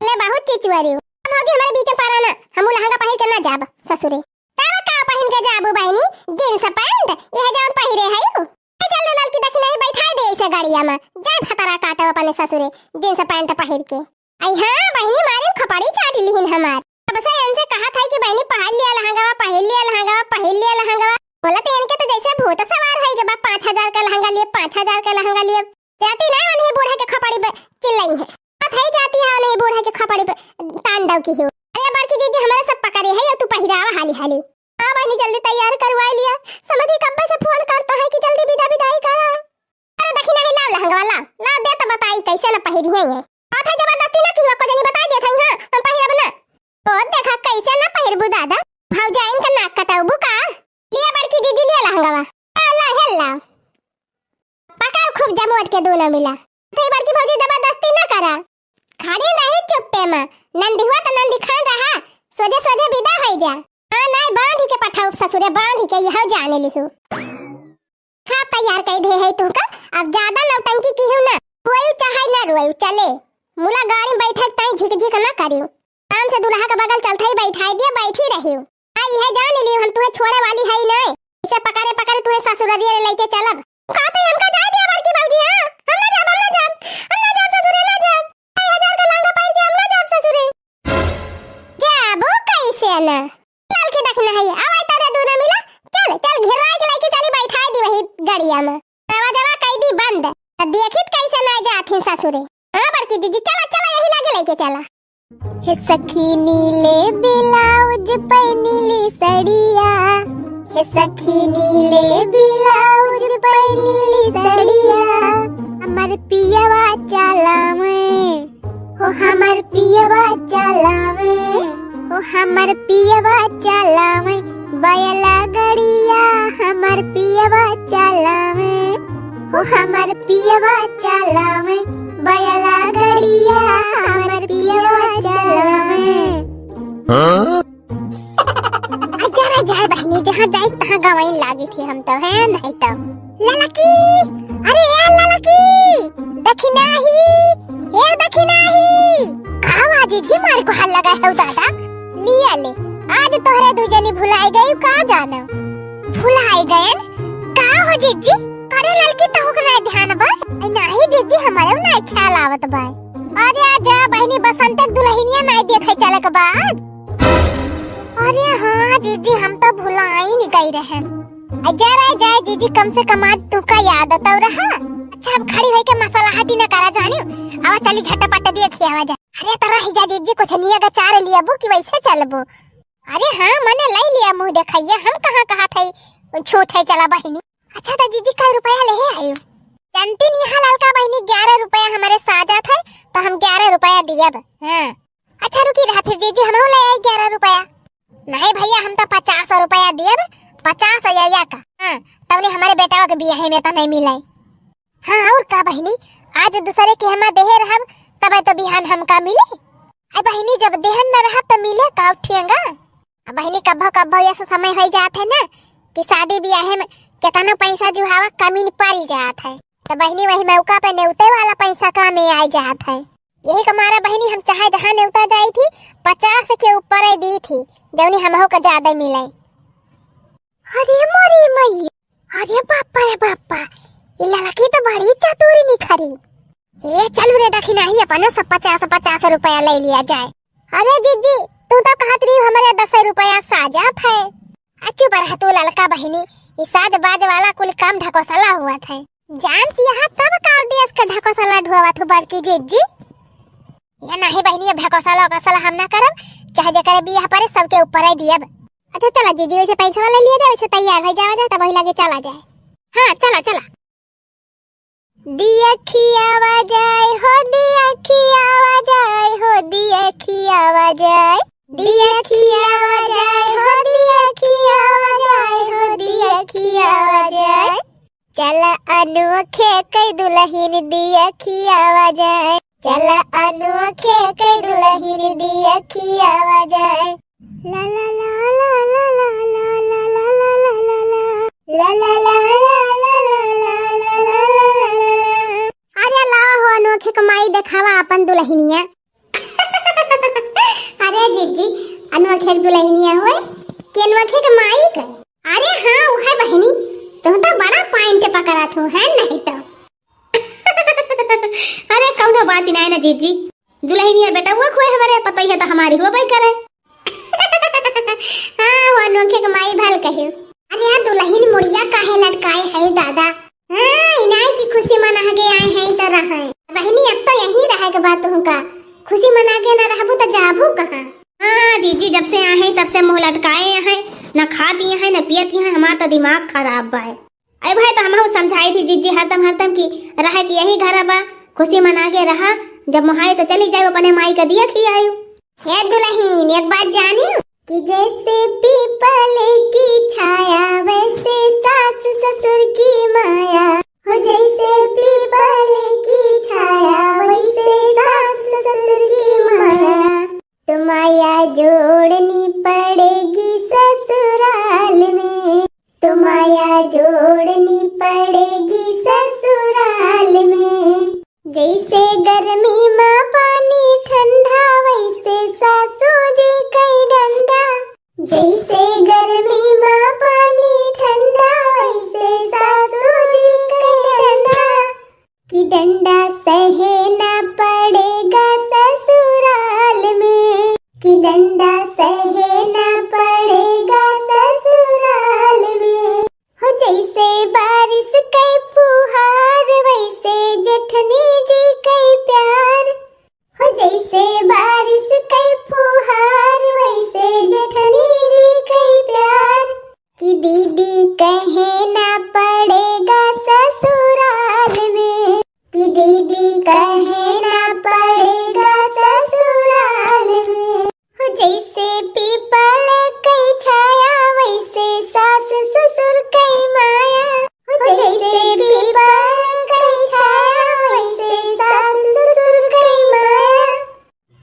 ले बहुत चिचुआ रही हो। भौजी हमारे बीच में पारा ना, हम लहंगा पहिर के ना जाब ससुरे। तब का पहिन के जाबू बहिनी? जींस पैंट, यह जौन पहिरे है यू। ए, चल रे ललकी, देखी नहीं, बैठाई दे इसे गाड़िया में। जाए भतरा काटो अपने ससुरे, जींस पैंट पहिर के। आई हाँ, बहिनी मारिन खोपड़ी चाट लिहिन हमार। अब से इनसे कहा था कि बहिनी पहिर लिया लहंगावा, पहिर लिया लहंगावा, पहिर लिया लहंगावा। बोला तो इनके तो जैसे भूत सवार होई गए बा, पाँच हजार का लहंगा लिए, पाँच हजार का लहंगा लिए। जाती ना उन्हीं बूढ़ा के खोपड़ी पे चिल्लाई है। बात है जाती है उन्हीं बूढ़ा के खोपड़ी पे तांडव की हो। अरे बड़की जीजी हमारे सब पकड़े है, ये तू पहिरावा हाली हाली। हाँ बहिनी, जल्दी तैयार करवाई लिया। समधी कब्बे से फोन करता है कि जल्दी विदा विदाई करा। अरे दखिनही लाव लहंगवा, लाव, लाव दे तो बताई कैसे न पहिरी है ये। बात है जबरदस्ती ना की हो, को जनी बताई देत हई, हाँ, हम पहिरब ना। ओ देखा कैसे न पहिरबू दादा, भौजाइन का नाक कटौबू का? लिया बड़की जीजी लिया लहंगवा। आ ला, हेल ला। पकड़ खूब जमोट के दोनों मिला। थे बड़की भौजी जबरदस्ती ना करा। खड़ी नहीं चुप्पे में, नंदिहुआ तो नंदी खान रहा, सोझे सोझे विदा होई जा। हाँ, नाई बांध के पठाउब ससुरे, बांध के यह जाने लिहू। हाँ, तैयार कई दे है तुमका, अब ज्यादा नौटंकी की हूँ ना, रोयू चाहे ना रोयू, चले। मुला गाड़ी में बैठे ताई झिक झिक ना करियो। काम से दुल्हा के बगल चलते ही बैठाई दिया, बैठी रहियो। हाँ, यह जान लियो हम तुहे छोड़े वाली है नहीं, इसे पकड़े पकड़े तुहे ससुररिया ले लेके चलब। का पे हमका जाए दिया बड़की भौजी, हाँ? हम ना जाब, हम ना जाब, हम ना जाब ससुरे, ना जाब। ढाई हजार का लहंगा पहिर के हम ना जाब ससुरे। जाबो कैसे ना? ललकी दखिनही, आवा तारे दोनों मिला। चल, चल, घेराए के लेके चली, बैठाए दी वही गड़िया में। दरवाजवा कई दी बंद। त देखित कैसे ना जात ही ससुरे। हाँ बड़की जीजी, चला, चला, यही लागे लेके चला। हे सखी नीले ब्लाउज पे नीली सड़िया, हे सखी नीले ब्लाउज पे नीली सड़िया, हमर पियवा चलावे, हो हमर पियवा चलावे, हो हमर पियवा चलावे, बैला गड़िया हमर पियवा चलावे, हो हमर पियवा चलावे, बैला गड़िया हमर पियवा चलावे। हाँ? आ, जरा जाए बहिनी, जहाँ जाए तहाँ गवाइन लागी थी हम तो, है नहीं तो। ललकी, अरे ए ललकी, दखिनही, ए दखिनही। का आवाज जी मार को हल्ला गए हो दादा? लिया ले, आज तोहरे दू जनी भुलाई गई का जानो? भुलाई गए? का हो जीजी? करे ललकी तहु के नहीं ध्यान बा? नाही जीजी, हमरे नाहीं ख्याल आवत बा। अरे आजा बहिनी, बसंत के दुलहिनिया नाहीं देखे चले के बा आज। अरे हाँ जीजी, हम तो भुलाई नहीं गई रहे। आ जा रे जा जीजी, कम से कम आज तुहका याद तो रहा। अच्छा, अब खड़ी होई के मसाला हटी न करा जानी। आवा चली झटपट देखी आवा जा। अरे तो रही जा जीजी, कुछ निया का चार लियाबू कि वैसे चलबू? अरे हाँ, मने लाई लिया मुँह देखइया, हम कहाँ कहा थे छूट है चला बहिनी। अच्छा तो जीजी, कै रुपया ले आयु? जानती नहीं है ललका बहिनी, ग्यारह रुपया हमरे साजा थे, तो हम ग्यारह रुपया दियब। हाँ। अच्छा रुकी रहा फिर जीजी, हमहू ले आई ग्यारह रुपया। नहीं भैया, हम तो पचास रुपया दियब, पचास हजार का। हाँ, तबने हमरे बेटवा के बियाहे में तो नहीं मिले। हाँ, और का बहिनी, आज दूसरे के हमा देहे रहब, तबे तो बिहान हमका मिले। अरे बहिनी, जब देहन न रहब तो मिले का उठिएगा? अब बहिनी, कब्बो कब्बो ऐसा समय हो जात है ना कि शादी बियाहे में केतना पैसा जुहावा कमी न पड़ी जात है, तो बहिनी वही मौका पे नेवते वाला पैसा काम में आ जात है। यही के मारा बहिनी, हम चाहे जहाँ नेवता जाई थी, पचास के ऊपर ही दी थी, जौनी हमहू के ज्यादा मिले। अरे मोरी मैया, अरे बापा रे बापा, ये लड़की तो बड़ी चतुरी निखरी। ए चलू रे दखिनाही, अपनो सब पचास पचास रुपया ले लिया जाए। अरे जीजी, तू तो कहत रही हमरे दस रुपया साजा थे। आ चुप रह तू ललका बहिनी, ई साज बाज वाला कुल काम ढकोसला हुआ थे। जानती है तब का देश के ढकोसला ढोवा थू बड़की जीजी। ये नहीं बहिनी, अब ढकोसला ओकोसला हम ना करब, चाहे जेकरे बियाह परे सबके ऊपर ही दियब। अच्छा चला जीजी, वैसे पैसा वाला लिया जाए, वैसे तैयार हो जावा जाए, तब वही लगे चला जाए। हाँ चला चला। दिया खियावा जाए हो, दिया खियावा जाए हो, दिया खियावा जाए। दिया खियावा जाए हो, दिया खियावा जाए हो, दिया खियावा जाए। चला अनोखे के दुलहिन दिया खियावा जाए। चला अनोखे के दुलहिन दिया खियावा जाए। ला ला ला। अरे लावा हो अनोखे के माई, देखावा अपन दुलहिनिया। अरे जीजी, अनोखे के दुलहिनिया होए कि अनोखे के माई के? अरे हाँ, उहे बहिनी, तुम तो बड़ा point पकड़त हो, है नहीं तो। अरे कौनो बात ही नहीं ना जीजी, दुलहिनिया बेटा वो खोए हमारे पता ही है तो हमारी हो भाई करे। हाँ, वो अनोखे के माई भल कहे। अरे यार, दुलहिन मुड़िया काहे लटकाए है दादा? हाँ, इनाय की खुशी मना के आए हैं तो रहे। बहिनी, अब तो यहीं रहे के बात तुहका। खुशी मना के ना रहबू तो जाबू कहाँ? हाँ जीजी, जब से आए हैं तब से मुँह लटकाए हैं, न खाती हैं न पियती हैं, हमार तो दिमाग खराब बा। अरे भाई, तो हमहू समझाई थी जीजी हरदम हरदम की रहे कि यही घर बा, खुशी मना के रहा, जब मोहाई तो चली जाए अपने माई का दिया खियायु। हे दुलहिन, एक बात जानी कि जैसे पीपल की छाया वैसे सास ससुर की माया, हो जैसे पीपल की छाया वैसे सास ससुर की माया। तो माया जोड़नी पड़ेगी ससुराल में, तो माया जोड़नी पड़ेगी ससुराल में। जैसे गर्मी मा पानी ठंडा, वैसे सासू जी कई डंडा। जैसे गर्मी मा पानी ठंडा, वैसे सासू जी कई डंडा। कि डंडा सहना पड़ेगा ससुराल में, कि डंडा सहना पड़ेगा ससुराल में। हो जैसे बारिश के फुहार, वैसे जेठनी जी के प्यार। हो जैसे बारिश के फुहार, वैसे जेठनी जी के प्यार। कि दीदी कहना पड़ेगा ससुराल में, कि दीदी कहना पड़ेगा ससुराल में। हो जैसे पीपल कई छाया, वैसे सास ससुर कई माया। हो जैसे पीपल कई छाया, वैसे सास ससुर कई माया।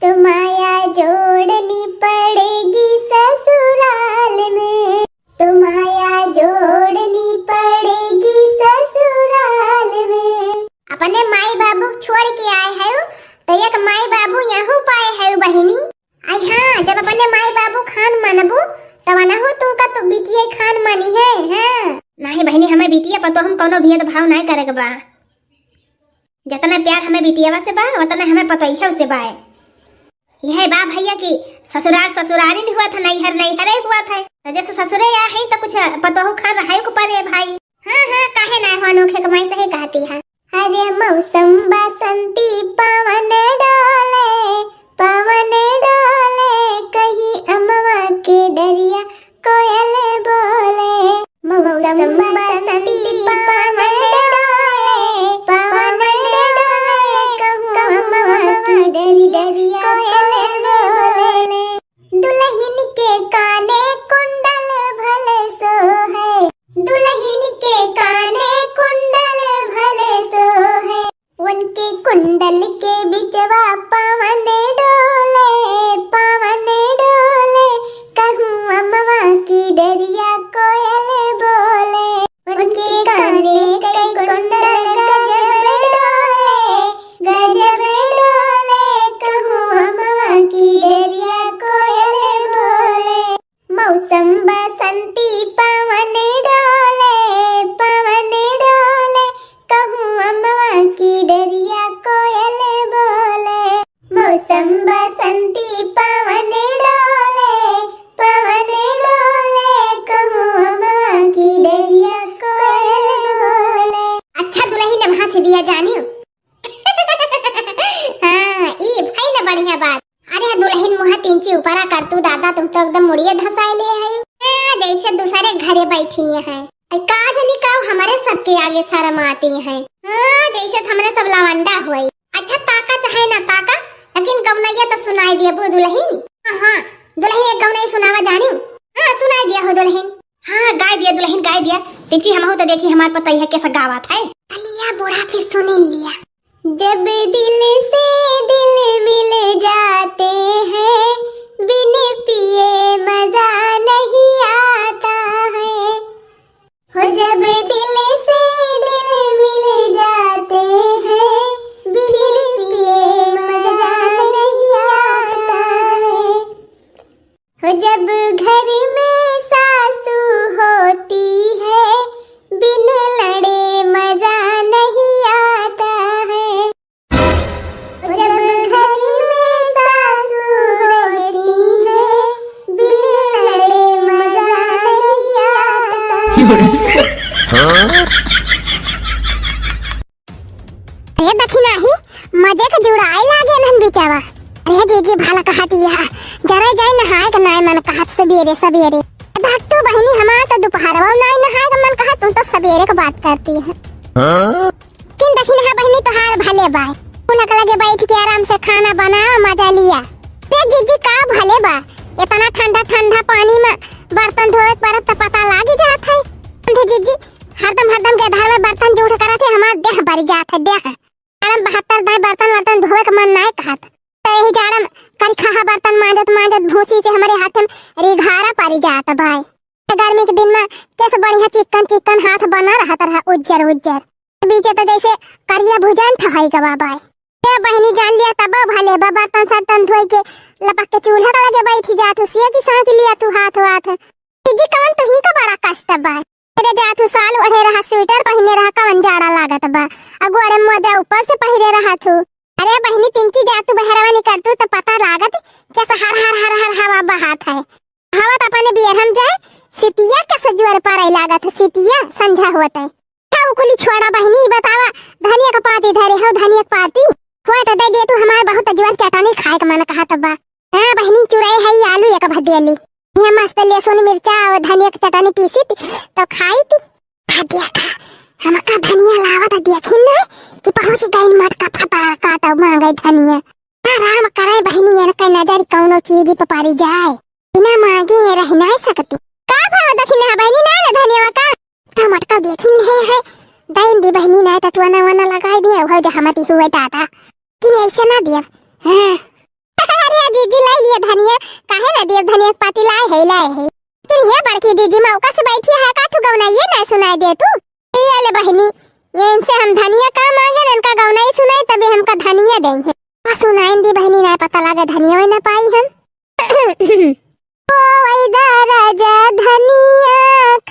तो माया जोड़नी पड़ेगी ससुराल में, तो माया जोड़नी पड़ेगी ससुराल में। अपने माई बाबू के छोड़ के आए है, तो एक माई बाबू यहू पाए है बहिनी। आई हाँ, जब अपने माई बाबू खान मानबू, तब अनहू तुमका तो बिटिया खान मानी है, हाँ। नहीं बहिनी, हमें बिटिया पर तो हम कौनो भेदभाव नहीं करे के बा। जतना प्यार हमें बिटियावा से बा, वतना हमें पतोहिया से बा। यह बा भैया कि ससुरार ससुरारी नहीं हुआ था, नैहर नैहरे हुआ था। तो जैसे ससुरे या है तो कुछ पतोहू खान रहे को परे भाई। हाँ, हाँ, काहे ना हो, अनोखे कमाई सही कहती है। अरे मौसम बसंती पवन डोले, पवन डोले, कहीं अमवा के डरिया कोयल बोले। मौसम बसंती पवन डोले, पवन डोले, कहूँ अमवा की डरिया कोयल बोले। दुलहिन के काने कुंडल भले सोहे, दुलहिन के काने कुंडल भले सोहे। उनके कुंडल के बिचवा पवन डोले, पवन डोले, कहूँ अमवा की डरिया कोयल बोले। उनके काने कई कुंडल गजब डोले, गजब डोले, कहूँ अमवा की डरिया कोयल बोले। मौसम बसंती पवन डोले, पवन डोले, कहूँ अमवा की डरिया कोयल बोले। मौसम बसंती पवन डोले, पवन डोले, कहूँ अमवा की डरिया कोयल बोले। अच्छा दुलहिन, अब हँस दिया जानियो। हाँ, ई भई न बढ़िया बात। अरे दुलहिन मुँह तिनची ऊपरा कर तू दादा, तू तो एकदम मुड़िए धसाए ले है। हाँ, जैसे दूसरे घरे बैठी है। अरे का जनी का हमरे सबके आगे शर्माती है। हाँ, जैसे हमरे सब लवंडा हुई। अच्छा ताका चाहे ना ताका, लेकिन गवनैया तो सुनाई दिया बू दुलहिन। हाँ, हाँ, दुलहिन एक गवनैया सुनावा जानियो। हाँ, सुनाई दिया हो दुलहिन। हाँ, गाय दिया दुलहिन, गाय दिया। तिनची हमहू तो देखी हमार पतोहिया कैसा गावत है। अलिया बूढ़ा फिर सुनिन लिया। जब दिल से दिल मिल जाते हैं, बिन पिए मजा नहीं आता है। हो जब दिल से दिल मिल जाते हैं, बिन पिए मजा नहीं आता है। हो जब घर में सासू होती है, बिन लड़े मजा नहीं आता है। हो जब घर में सासू होती है, बिन लड़े मजा नहीं आता है। अरे दखिनही, मजे के जुड़ाए लागे नन बिचावा। अरे जीजी भला कहत यह, जरा जाई नहाए के नाय मन कहत सबेरे सबेरे। भक्तू बहिनी हमार तो दुपहरवा नाय नहाए के मन कहत, तू तो सबेरे के बात करती है। हाँ? किन दखिनहा बहिनी तोहार भले बा, उनक लगे बैठ के आराम से खाना बनाओ, मजा लिया। रे जीजी का भले बा, इतना ठंडा ठंडा पानी में बर्तन धोए के पड़त त पता लागी जात है। समझे जीजी, हरदम हरदम के धार में बर्तन जूठ करत है, हमार देह बरी जात है, देह। जाड़ा में बहत्तर दाई बर्तन वर्तन धोवे के मन नाय कहत। त यही जाड़ा में करिखा बर्तन मांजत मांजत भूसी से हमरे हाथ में रिघारा परी जात बाय। त गर्मी के दिन में कैसे बढ़िया चिक्कन चिक्कन हाथ बना रहत रहा, उज्जर उज्जर। बीचे त जैसे करिया भुजान ठहई गवा बाय। ए बहिनी जान लिया तब भले बा, बर्तन सर्तन धोई के लपक के चूल्हा लगे बैठी जात हो, सिया की साथ लिया तू हाथ वाथ। जीजी कवन तुही का बड़ा कष्ट बा। अरे जात हूँ साल ओढ़े रहा, स्वेटर पहिने रहा, कवन जाड़ा लागत बा। अगुआड़े मोजा ऊपर से पहिरे रहा थू। अरे बहिनी तिनची जात तू बहरवा निकल तू तो पता लागत कैसा हर हर हर हर हवा बहात है। हवा तो अपने बियर हम जाए, सितिया कैसे जुअर पर आई लागत है, सितिया संझा होत है। का उ कुली छोड़ा बहिनी, ई बतावा धनिया का पाती धरे हो, धनिया का पाती। हुआ तो दे दे तू, हमार बहुत जुअर चटनी खाए के मन कहत बा। हाँ बहिनी, चुराई है आलू एक भदेली। यहाँ मस्त लहसुन, मिर्चा और धनिया के चटनी पीसी थी, तो खाई थी। आ देखा, हमका धनिया लावत देखी ना कि पहुँच गई मटका फता काटा मांगे धनिया। हाँ, राम करे बहिनी, इनके नजर कौनो चीज पे पड़ी जाए, बिना मांगे ये रह ना सकती। का भाव दखिना बहिनी, ना ना धनिया का? तो मटका देखी नहीं है, दैन दी बहिनी, ना तो टुआना वाना लगाई दिए, वह जहमती हुए दादा। कि नहीं ऐसे ना दिया। हाँ। अरे जीजी, लाई लिए धनिया, काहे ना दिए धनिया के पाती, लाए है, लाए है। लेकिन ये बड़की जीजी मौका से बैठी है, का ठु गौना ये ना सुनाई दे तू? ये ले बहिनी, ये इनसे हम धनिया का मांगे, इनका गौना ही सुनाई, तभी हमका धनिया दे है। हाँ, सुनाई दी बहिनी, ना पता लगे धनिया ना पाई हम। कोई दा राजा धनिया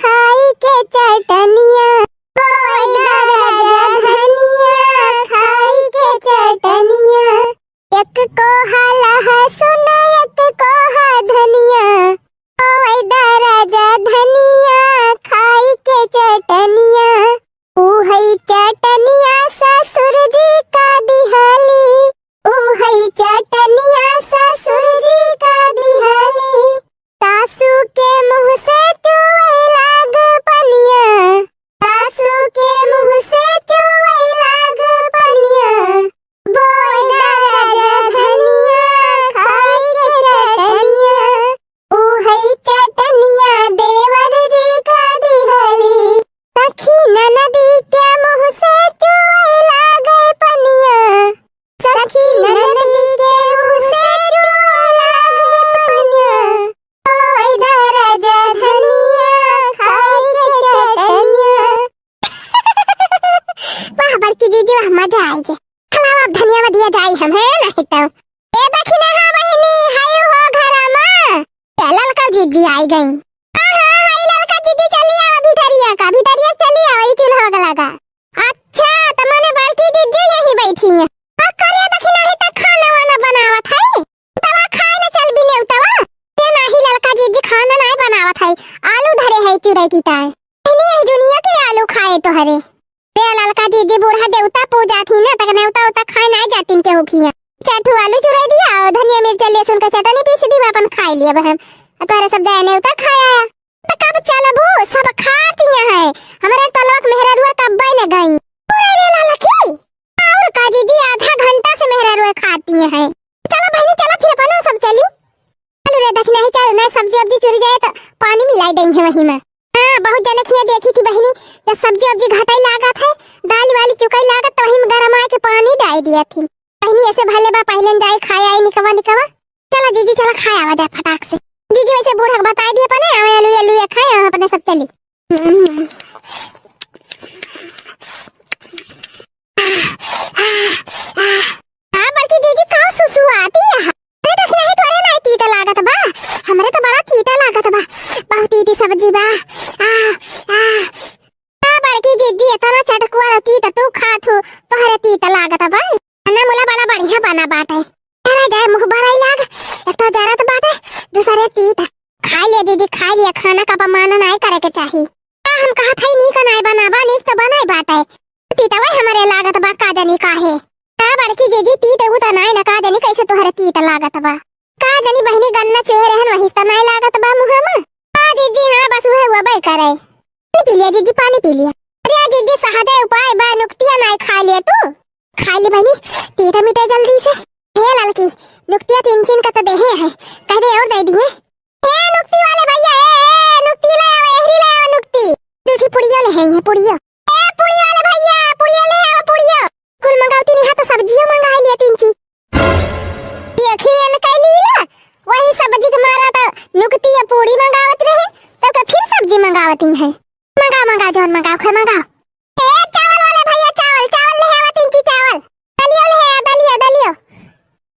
खाई के चटनिया, कोई दा राजा धनिया खाई धनिया, ओ वैदा राजा धनिया, खाई के चटनिया, उहई चटनिया ससुर जी का दिहली, उहई चटनिया ससुर जी का दिहली, सासू के मुँह से चुए लाग पनिया, सासू के मुँह से चुए लाग पनिया, बोला राजा धनिया, खाई के चटनिया, उहई चटनिया देवर जी का दिहली, सखी ननदी के मुँह से चुए लागे पनिया, सखी ननदी के मुँह से चुए लागे पनिया, ओए दा राजा धनिया, खाई के चटनिया। वाह बड़की जीजी, वाह, मजा आइगे। खलावा अब धनिया में दिया जाई हम, है नहीं तो। ए दखिना, हाँ बहिनी, हाय हो घरा में। ए ललका जीजी आई गई। हाँ, हाँ, हाय ललका जीजी, चली आवा भितरिया का, भितरिया चली आवा, ई चूल्हा के लगा। अच्छा, त मने बड़की जीजी यहीं बैठी हैं। आ करे दखिना, ही त खाना वाना बनावत है। तवा खाए न चल बिने उतवा। ये नाही ललका जीजी, खाना नाही बनावत है, आलू धरे है चुरई की ताए। इन्हीं यह दुनिया के आलू खाए तोहरे। रे ललका जीजी, बूढ़ा देवता पूजा थी ना, तक नेवता उता खाए ना जातिन के होखिया। चार ठो आलू चुराई दिया और धनिया मिर्चा लहसुन का चटनी पीस दी, अपन खाए लिया बहन। और तोहरे सब जाए नेवता खाया। तो कब चलबू? सब खाती है। हमारे टोलवा के मेहरारुआ कब्बे न गई। पूरा रे ललकी। और का जीजी, आधा घंटा से मेहरारुआ खाती है। चलो बहनी, चलो फिर अपनो सब चली। चलो रे, देखी नहीं, चलो ना, सब्जी वब्जी चुरी जाए तो पानी मिलाई देई है वही में। हाँ, बहुत जने खिया देखी थी बहिनी, जब सब्जी वब्जी घटाई लागत है, दाल वाली चुकाई लागत, तो वही में गरम आए के पानी डाल दिया थी। बहिनी ऐसे भले बा, पहले न जाए खाए आई निकवा निकवा। चला जीजी, चला खाए आवा जाए फटाक से। जीजी वैसे बूढ़ा के बताई दिए अपने, आवे अलुए अलुए खाए, हम अपने सब चली। हाँ, बड़की जीजी, का सुसुआती है? अरे, देख नहीं, तोरे नहीं तीता लागत बा, हमरे तो बड़ा तीता लागत बा, बहुत तीती सब्जी बा। आ, आ, आ, बड़की जीजी, इतना चटकुआ तीता तू खात हो, तोहरे तीता लागत बा। खाना मुला बड़ा बढ़िया बना बाटे। चला जाए, मुँह बराई लाग, एक तो जरत बाटे, दूसरे तीता। खा लिया जीजी, खा लिया, खाना का अपमान नाय करे के चाही। का हम कहत हई नीक नाय बनाबा, नीक तो बनाई बाटे। तीतवा हमरे लागत बा, का जानी काहे। हाँ बड़की जीजी, तीत उ त नाय न, का जानी कैसे तोहरे तीत लागत बा। का जानी बहिनी, गन्ना चुहे रहन, वही त नाय लागत बा मुँह में। हाँ जीजी, हाँ बस उहे हुआ बे करे। पानी पी लिया जीजी, पानी पी लिया। अरे जीजी, सहजे उपाय बा, नुकतिया नाय खा लिया तू। खा ले बहिनी, तीता मिटे जल्दी से। हे ललकी, नुकतिया तीन चीन का तो देहे है, कह दे और दे दिए। ए नुक्ति वाले भैया, ए, ए, नुक्ति ले आवा, एहरी ले आवा नुक्ति। दूठी पुड़िया ले हैं, ये पुड़िया। ए पुड़िया वाले भैया, पुड़िया ले आवा, पुड़िया। कुल मंगावती नहीं है तो सब्जियों मंगा लिया तीन ची। ये खियन कैली ला, वही सब्जी के मारा तो नुक्ति या पूड़ी मंगावत रहे, तब के फिर सब्जी मंगावती है। मंगा, मंगा, जौन मंगाओ, खै मंगाओ। ए चावल वाले भैया, चावल, चावल ले आवा तीन ची चावल। दलियो ले आ, दलियो, दलियो।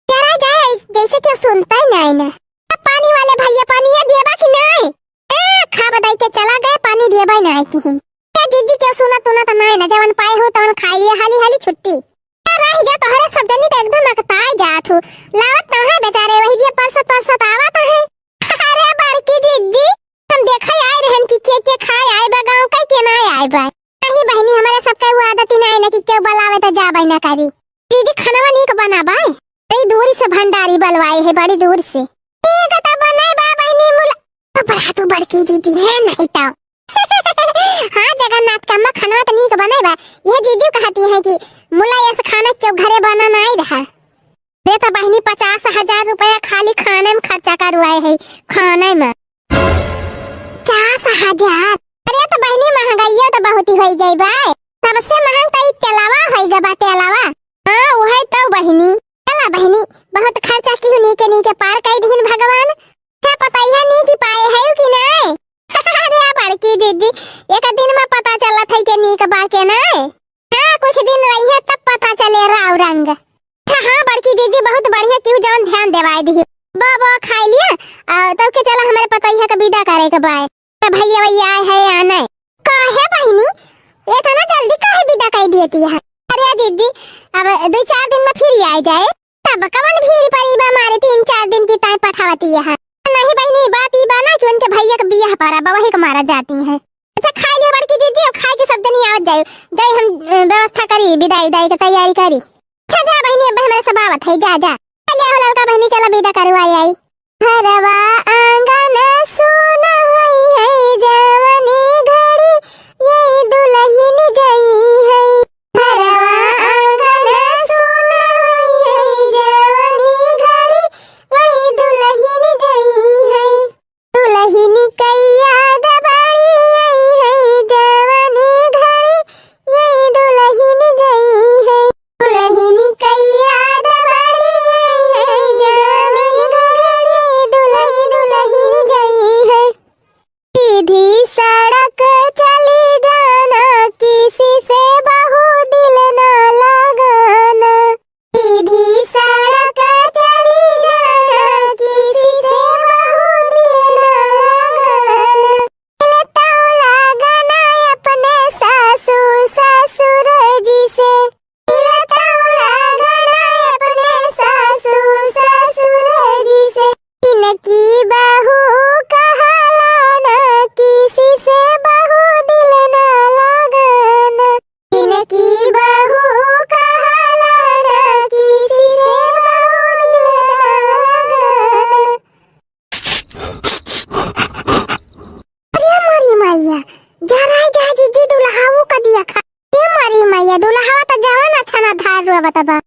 जरा जाए, जैसे क्यों सुनता ही नहीं ना। अब पानी वाले भैया, पानी ये दिया बा कि नहीं? ए, खा बदाई के चला गए, पानी दिया बा नहीं किहिन। ए, जीजी क्यों सुना तू ना तो नहीं ना, जवन पाए हो तवन खा लिया, हाली हाली छुट्टी। ए, रह जा, तोहरे सब जनी तो एकदम अकताए जात हो। लावत तो है बेचारे, वही दिया परसत परसत आवत है। अरे बड़की जीजी, हम देखा आए रहन कि के के खाए आए बा गाँव का, के ना आए बा। नहीं बहिनी, हमारे सबके वो आदत ही नहीं ना कि केहू बुलावे तो जाबे ना करी। दीदी, खानवा नीक बना बाय। बड़ी दूर से भंडारी बलवाए है, बड़ी दूर से। ठीक है, तब बनाए बा बहिनी मुला। तो बड़ा तू बड़की जीजी है नहीं तो। हाँ, जगन्नाथ के अम्मा, खानवा तो नीक बनाए बा। यह जीजी कहती है कि मुला ऐसे खाना क्यों घरे बना नहीं रहा। दे तो बहिनी, पचास हजार रुपया खाली खाने में खर्चा करवाए है, खाने में। पचास हजार? अरे तो बहिनी, महंगाइयो तो बहुत ही होई गई बा। सबसे महंग तो ई तेलवा होई गई बा, तेलवा। हाँ, उहे तो बहिनी। चला बहिनी, बहुत खर्चा की हुनी के नी के पार कई दिहिन भगवान। अच्छा, पता ही है नी कि पाए है कि नहीं? अरे बड़की जीजी, एक दिन में पता चलत है के नीक बा के नहीं। हाँ, कुछ दिन रही है तब पता चले राव रंग। अच्छा हाँ बड़की जीजी, बहुत बढ़िया, क्यों जवन ध्यान देवाए दिही। बा बा खाई लिया, आ, तब के चला हमारे पतोहिया के विदा करे के बाय। तो भैया भैया आए है या नहीं? काहे बहिनी, इतना जल्दी काहे विदा कर देती है? अरे जीजी, अब दो चार दिन में फिर ही आ जाए, तब कवन भीड़ पड़ी बा हमारे तीन चार दिन की ताई पठावती है। नहीं भैया के बियाह परा बा, वही के मारा जाती है। अच्छा, खाई लियो बड़की जीजी, अब खाई के सब जनी आवत जाई। जाई हम, अ, व्यवस्था करी, विदाई, विदाई के तैयारी करी। अच्छा, जा बहिनी, अब हमरे सब आवत है, जा, जा। चलिया हो ललका बहिनी, चला विदा करवाई आई। घरवा आंगन सुन होई है जवनी घड़ी, ये दुलहिन जई है। घरवा आंगन सुन होई है जवनी घड़ी, ये दुलहिन जई है। दुलहिन कइया दबाड़ी आई है जवनी घड़ी, ये दुलहिन जई है। दुलहिन कइया दबाड़ी आई है जवनी घड़ी, ये दुलहिन, दुलहिन जई है। सीधी सड़क चली जाना, किसी से बहू दिल ना लगाना। सीधी सड़क चली जाना, किसी से बहू दिल ना लगाना। दिल तो लगाना अपने सासू ससुर जी से। दिल तो लगाना अपने सासू ससुर जी से। इनकी बहू कहलाना, किसी से बहू दिल ना लगाना। इनकी बहू कहलाना, किसी से बहू दिल ना लगाना। अरे मोरी मैया, जराई जा जीजी दुलहाऊ का दिया खा। ए मोरी मैया, दुलहावा त जवन अच्छा ना धार रुआ बतबा।